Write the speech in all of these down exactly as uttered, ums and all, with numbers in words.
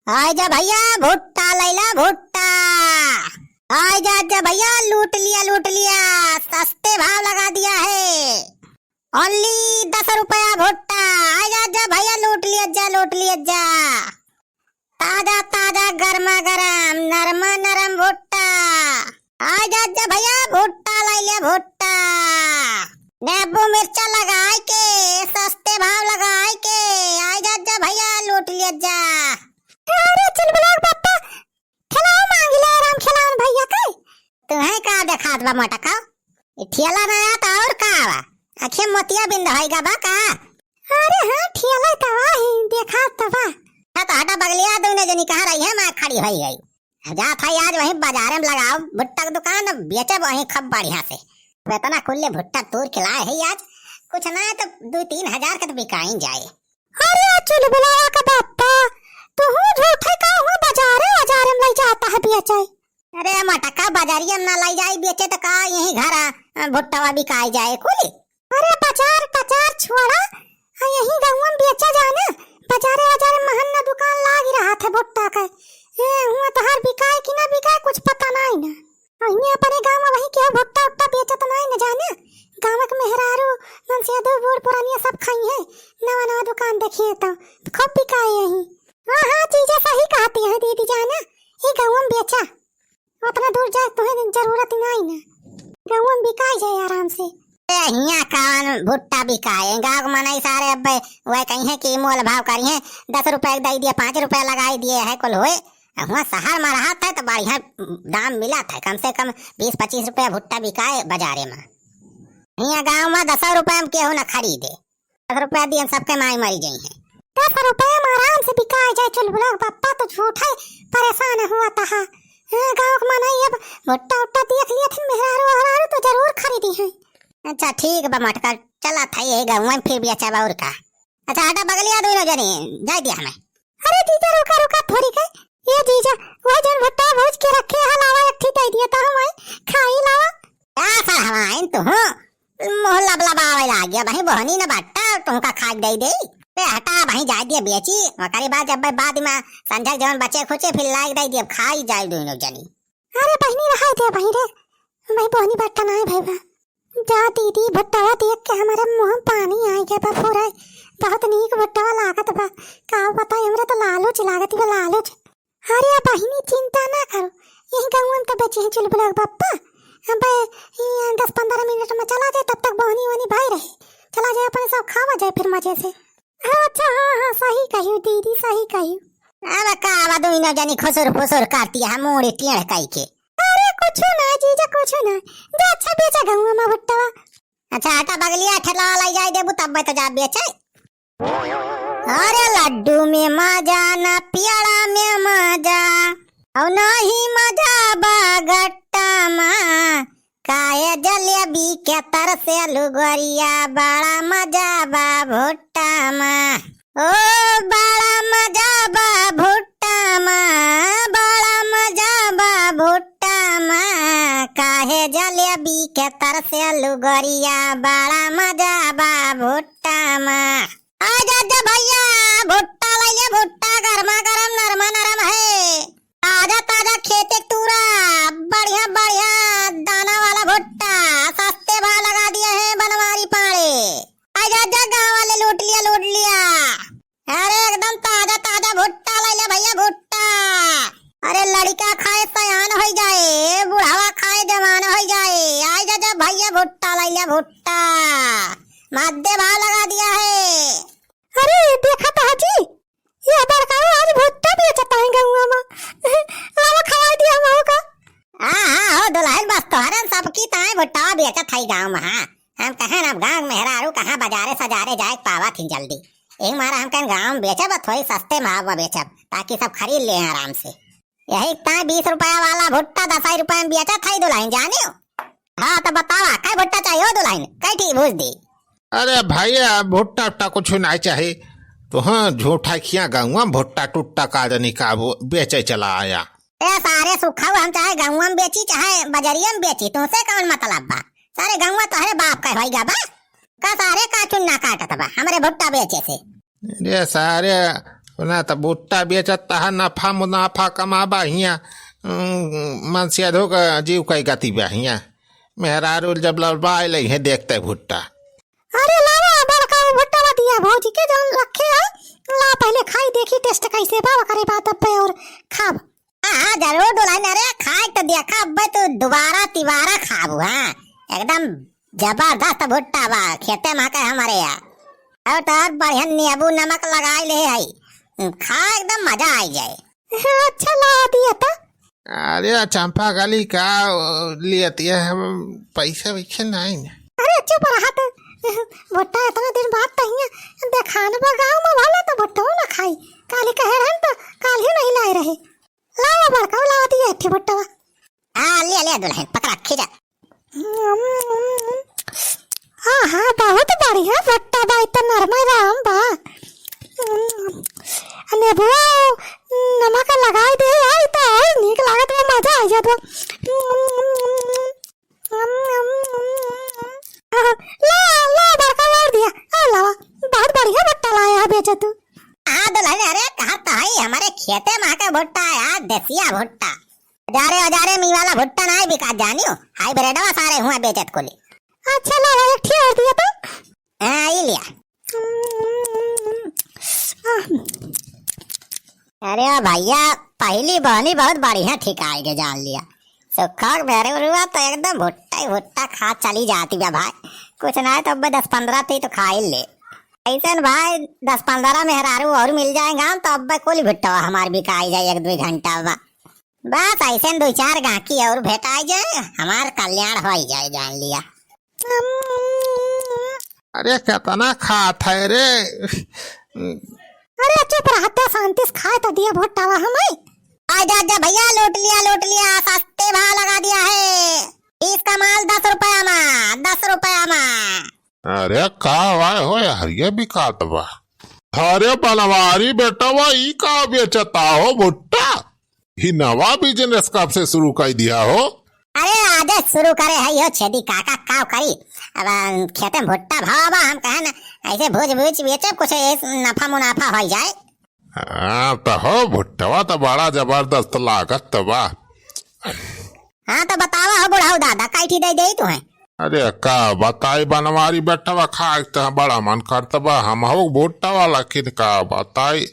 आइ जा भइया, भुट्टा लइ ला, भुट्टा। आइ जा, जा भइया, लूट लिया, लूट लिया, सस्ते भाव लगा दिया है। Only दस रुपया भुट्टा। आइ जा, जा भइया, लूट लिया जा, लूट लिया जा। ताजा ताजा गरमा गरम नरमा नरम भुट्टा। आइ जा जा भइया, भुट्टा लइ ले भुट्टा। नींबू मिर्चा लगाइ के, सस्ते भाव लगाइ के, आइ जा जा भइया, लूट ले जा। अरे चुलबुला बप्पा, ठेलवा माँगि ले राम खेलावन भइया के। तुहैं का देखात बा मोटका? ई ठेला ना आया त अउर का बा? आँखिया मोतिया बिंद होइगा बा का? अरे हाँ, ठेला त बा ही, देखात त बा। हाँ त हटा बगलिया, दुनो जनी कहाँ रही है, मैं खड़ी होई गई। अब जात है आज वहीं बाजारे में लगाओ भुट्टा के दुकान, बेचब वहीं खूब बढ़िया से। अब इतना कुल्ले भुट्टा तूर के लाए है आज, कुछ ना तो दो तीन हजार के तो बिकाई जाए। अरे चुलबुलावा का बापा, तू हूँ झूठे का हुआ बाजारे, बाजारे में लइ जाता है बेचे। अरे मटका, बाजारिया में ना लइ जाई बेचे त का यहीं घर आ, भुट्टवा बिकाई जाए कुली। अरे बाजार टाजार छोड़ा, आ यहीं गउँवा में बेचा जाए ना, बाजारे बाजारे महंगा दुकान लाग रहा था भुट्टा का। ए, हुआ तोहार बिकाए कि ना बिकाए, कुछ पता नाहीं ना। अहिने अपने गाँव में वही केहू भुट्टा उट्टा बेचत नाहीं न जाने। गाँव के मेहरारू, मनसेधू, बूढ़ पुरानिया सब खाई है, नवा नवा दुकान देखिए तो खूब बिकाए यहीं। हाँ हाँ, जीजा सही कहती है दीदी जाना, ई गउँवा में बेचा। उतना दूर जाए तुहे जरूरत ही नाहीं ना, गउँवा में बिकाई जाए आराम से। ए, हियाँ कौन भुट्टा बिकाए? गाँव के मनई सारे अब वह कहीं है कि मोल भाव करी है, दस रुपया के दइ दिए, पाँच रुपया लगाई दिए है कुल होए। हुआँ शहर में रहत है तो बढ़िया दाम मिलत है, कम से कम बीस पच्चीस रुपया भुट्टा बिकाए बाजारे में। हियाँ गाँव में दस रुपया में केहू न खरीदे, दस रुपया दिए हम सबके माई मरी जाई है। दस रुपया में आराम से बिकाए जाए चुलबुला के बप्पा, तो झूठे परेशान हुआ तहा। हाँ, गाँव के मनई अब भुट्टा उट्टा देख लिया थे मेहरारू ओहरारू तो जरूर खरीदी है। अच्छा ठीक बा मटका, चला था यही गाँव में फिर बेचब अउर का। अच्छा हटा बगलिया दुनो जनी, जाइ दिया हमें। अरे जीजा रुका रुका थोड़ी के। ए जीजा, वह जौन भुट्टा भूज के रखे है लावा एक ठी दइ दिया तो हम खाई लावा। का सरहवाइन तू हो? मुँह लबलबावे लाग गया, वही बोहनी न बट्टा तुमका खाक दइ देई। बे हटा वही जाइ दिया बेची, ओकरे बाद जब बाद में संझक जौन बचे खुचे फिर लाइक दइ दिया, खाई जाए दुनो जनी। अरे बहिनी रहाई दे बहिनी रे, वही बोहनी बट्टा नाहीं भइबा। जा दीदी, भुट्टवा देख के हमरे मुँह में पानी आइ गया बा पूरा। बहुत नीक भुट्टवा लागत बा। का बताई, हमरे तो लालूच लागत बा, लालूच। अरे बहिनी, चिंता ना करो, यही गउँवा में तो बेची है चुलबुला के बप्पा। अब ये दस पन्द्रह मिनट में चला जाए, तब तक बोहनी वोहनी भई रहे। चला जाए, अपने सब खावा जाए फिर मजे से। अच्छा, हाँ, हाँ, सही कहियो दीदी, सही कहियो। अब का बा, दुइनो जनी खुसुर फुसुर करती है, मुड़ी टेढ़ कई के। अरे, कुछु ना, जीजा, कुछु ना। जा, अच्छा, बेचा गउँवा में भुट्टवा। अच्छा, हटा बगलिया, ठेला वाला जाए देबू, तब तो जा बेचे। अरे, लड्डू में मजा ना, पेड़ा में मजा, अउ नाही मजा बा गट्टा में। काहे जलेबी के तरसेलू गोरिया, बड़ा मजा बा भुट्टा मा। ओ बड़ा मजा बा भुट्टा मा, बड़ा मजा बा भुट्टा मा। काहे जलेबी के तरसेलू गोरिया, बड़ा मजा बा भुट्टा मा। आइ जा, जा भइया, भुट्टा लइ ले, भुट्टा गरमा गरम, नरमा नरम है। ताजा ताजा खेते क तूरा, बढ़िया बढ़िया दाना वाला भुट्टा, सस्ते भाव लगा दिए हैं बनवारी पाड़े। आइ जा, जा गाँव वाले लूट लिया, लूट लिया। अरे एकदम ताजा ताजा भुट्टा लइ ले भइया, भुट्टा। अरे लड़िका खाए सयान होइ जाए, बुढ़ावा खाए जवान होइ जाए। आइ जा, जा भइया भुट्टा लइ ले, भुट्टा। मादे भाव लगा दिया है। अरे देखा तो जी, ये बड़काऊ आज भुट्टा बेचत है गउँवा में। लावा खवाई दिया हमहू का। हाँ, हाँ, हो दुलहिन, बस तोहरे सबकी ताईं भुट्टा बेचत है गाँव में, हाँ। हम कहेन अब गाँव मेहरारू कहाँ बजारे सजारे जाए के पावत ही जल्दी। यही मारा हम कहेन गाँव में बेचब, थोड़ी सस्ते भाव में बेचब, ताकि सब खरीद ले आराम से। यही ताईं बीस रुपया वाला भुट्टा दस रुपया में बेचत है दुलहिन, जानियो। हाँ, तो बतावा, कै भुट्टा चाहिए हो दुलहिन? कै ठी भूज दी? अरे भइया, भुट्टा उट्टा कुछ नाहीं चाही। तो हाँ, झूठा खिया गउँवा में भुट्टा टुट्टा का जनी का वो बेचे चला आया। ए सारे सुखाऊ, हम चाहे गउँवा में बेची, चाहे बजरिया में बेची, तुमसे कौन मतलब बा? सारे गउँवा तोहरे बाप का होइगा बा? का सारे का चुन्ना काटत बा हमरे भुट्टा बेचे से? अरे सारे, ना त भुट्टा बेचत तहा नफा मुनाफा कमाबा हियाँ, उम, मनसेधो का जीव कई गति बा हियाँ। मेहरारू जब लड़बाए लइहें देखते भुट्टा। अरे लावा, बड़का वो भुट्टा बा दिया भौजी के जौन रखे है, ला पहिले खाई देखी taste कैसे बा, ओकरे बाद अब्बे और खाब। हाँ, हाँ, जरूर दुल्हन, अरे खाए तो देखा, अब्बे तू दोबारा तिबारा खाबू, हाँ, एकदम जबरदस्त भुट्टा बा, खेते मा के हमरे यहाँ। और तो और बढ़िया नींबू नमक लगाई ले हई, खा एकदम मजा आई जाए। अच्छा ला दिया तो। अरे चंपा कली का, ओ, लियत ये हम पैसा वैसे नहीं ना। अरे चुप रहा तो। भुट्टा इतना दिन बाद तहिया देखान बा गाँव मा भला तो भुट्टो ना खाई। काली कहे रहन तो काली नहीं लाए रहे। लावा बड़का, लावा दिया एक ठे भुट्टवा। हाँ, ले, ले दुल्हन, पकड़ा, खींचा। हाँ, हाँ, बहुत बढ़िया भुट्टा बा, इतना नरम राम बा। नेबुआ नमक लगाई दे, आई तो और नीक लागत बा, मजा आ जात बा। ला, ला, बड़का और दिया, आ लावा, बहुत बढ़िया भुट्टा लाया है बेचे तू। हाँ दुल्हन, अरे कहत तो है, हमारे खेते मा के भुट्टा है यार, देसिया भुट्टा। हजारे हजारे में वाला भुट्टा नाहीं बिका जानियो, hybridवा सारे हुआ बेचत कोली। अच्छा ला, एक ठे और दिया तो। हाँ, ई लिया। अरे ओ भैया, पहली बहनी बहुत बढ़िया ठिकाई के जान लिया। सुखा के मेहररुआ तो एकदम भुट्टा ही भुट्टा खा चली जाती बा भाई। कुछ ना है तो अब दस पन्द्रह पी तो खा ही ले। ऐसे न भाई, दस पन्द्रह मेहरारू और मिल जाएगा तो अब कुल भुट्टा हमार बिकाई जाए एक दो घंटा बा। बस ऐसे न दो चार गाहकी और भेटाई जाए, हमार कल्याण हो ही जाए, जान लिया। अरे कितना खात है रे। अरे चुप रहा, तो शांति से खाए तो दिया भुट्टावा हमें। आजा, आजा भैया, लूट लिया, लूट लिया, सस्ते भाव लगा दिया है। बीस का माल दस रुपया मा, दस रुपया मा। अरे का वाय हो यार, ये बिकात बा। अरे बनवारी बेटवा, ई का बेचता हो भुट्टा? ही नवा business कब से शुरू कर दिया हो? अरे आज शुरू करे है यो छेदी काका, का करी? अब, अम, खेते में भुट्टा भाव बा, हम कहे ना ऐसे भूज भूज बेचे, कुछ ये नफा मुनाफा हो जाए। हाँ तो हो, भुट्टवा तो बड़ा जबरदस्त लागत तो बा। हाँ तो बतावा हो बुढ़ाऊ दादा, कैठी दे दे तू है? अरे का बताई बनवारी बेटवा, खाए तो बड़ा मन करत बा हम हो भुट्टवा, लेकिन का बताई,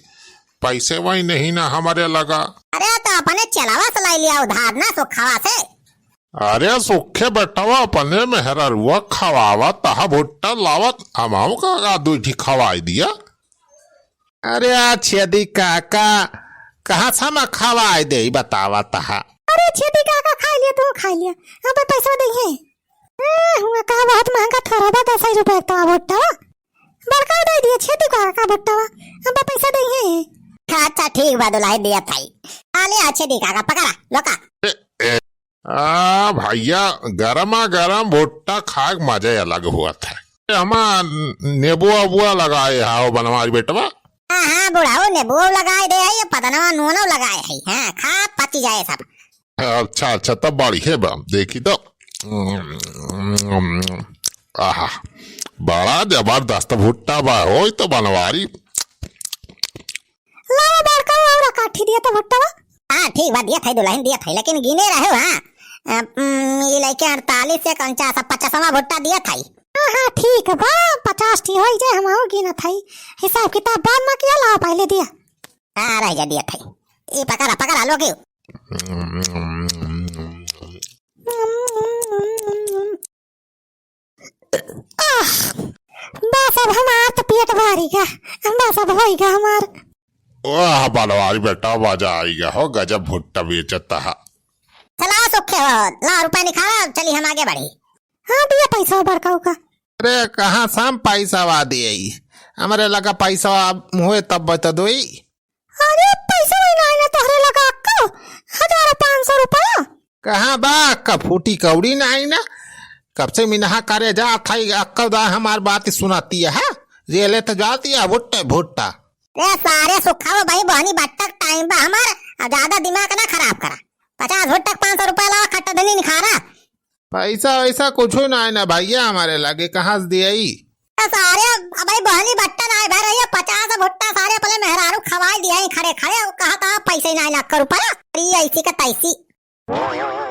पैसे वही नहीं ना हमारे लगा। अरे तो अपने चेलावा से लाई लिया उधार ना सुखावा से। अरे सुखे बेटवा, अपने मेहररुआ खवावा तहा भुट्टा लावत, हम का दुई ठी खवाई दिया। अरे आ छेदी काका, कहाँ से हम खवाई दे बतावा तहा। अरे छेदी काका खाई लिया, तू खाई लिया, अब पैसा दे है। ए, हुआ का बहुत महंगा थोड़ा बा, दस रुपया तो भुट्टा। बड़का दे दिए छेदी काका का भुट्टावा, अब पैसा दे है। अच्छा ठीक बा दुल्हन, दिया थाई। आ ले आ छेदी काका, पकड़ा लोका। आ भैया, गरमा गरम भुट्टा खाए के मजा ही अलग हुआ था। हमा नेबुआ उबुआ लगाए हाओ बनवारी बेटवा। हाँ हाँ बुढ़ाऊ, नेबुआ लगाए दे है, ये पदनवा नूनो लगाए है। हाँ खा पची जाए सब। अच्छा अच्छा, तब बढ़िया बा, देखी तो। आहा, बड़ा जबरदस्त भुट्टा बा हो, ई तो बनवारी। लावा बड़का, और काठी दिया तो भुट्टा बा। हाँ ठीक बा, दिया था दुल्हन, दिया था, लेकिन गिने रहे हो। हाँ, अम, ये लेके अड़तालीस से कौन सा पचासवा भुट्टा दिया था। हाँ हाँ ठीक बा, पचास ठी हो जाए, हम गिना था, हिसाब किताब बाद में किया, लावा पहले दिया। हाँ रह जा, दिया था। ये पकड़ा पकड़ा लो क्यों। आह, बस अब हमार तो पेट भरी गा, बस अब होई गा हमार। वाह बनवारी बेटा, मजा आई गा हो, गजब भुट्टा बेचत हा। चला सुखे हो, ला रुपया निकाला, चली हम आगे बढ़ी। हाँ दिया पैसा बड़काऊ का। अरे कहाँ से हम पैसा वा दिए, हमरे लगा पैसा हुए तब बता दोई। अरे पैसा वही ना आइना तोहरे लगा अक्का, हजार पाँच सौ रुपया। कहाँ बा अक्का, फूटी कौड़ी ना आइना। कब से मिनहा करे जा थाई अक्का दा हमार बात सुनाती है, हाँ? जेले तो जाती है भुट्टे भुट्टा। रे सारे सुखाओ भाई बहनी बट्टक टाइम बा हमार, आ ज्यादा दिमाग ना खराब करा। पचास भुट्टक पाँच सौ रुपया लावा खट्टा धनी निखारा। पैसा वैसा कुछ ना आइना भैया हमारे लगे, कहाँ से दियाई? सारे, अबे बहनी बट्टा नाहीं भर रही है, पचास भुट्टा सारे अपने मेहरारू खवाए दिया ही खड़े खड़े, वो कहा था पैसे ही नाहीं लाख का रुपया, अरे ऐसी का तैसी।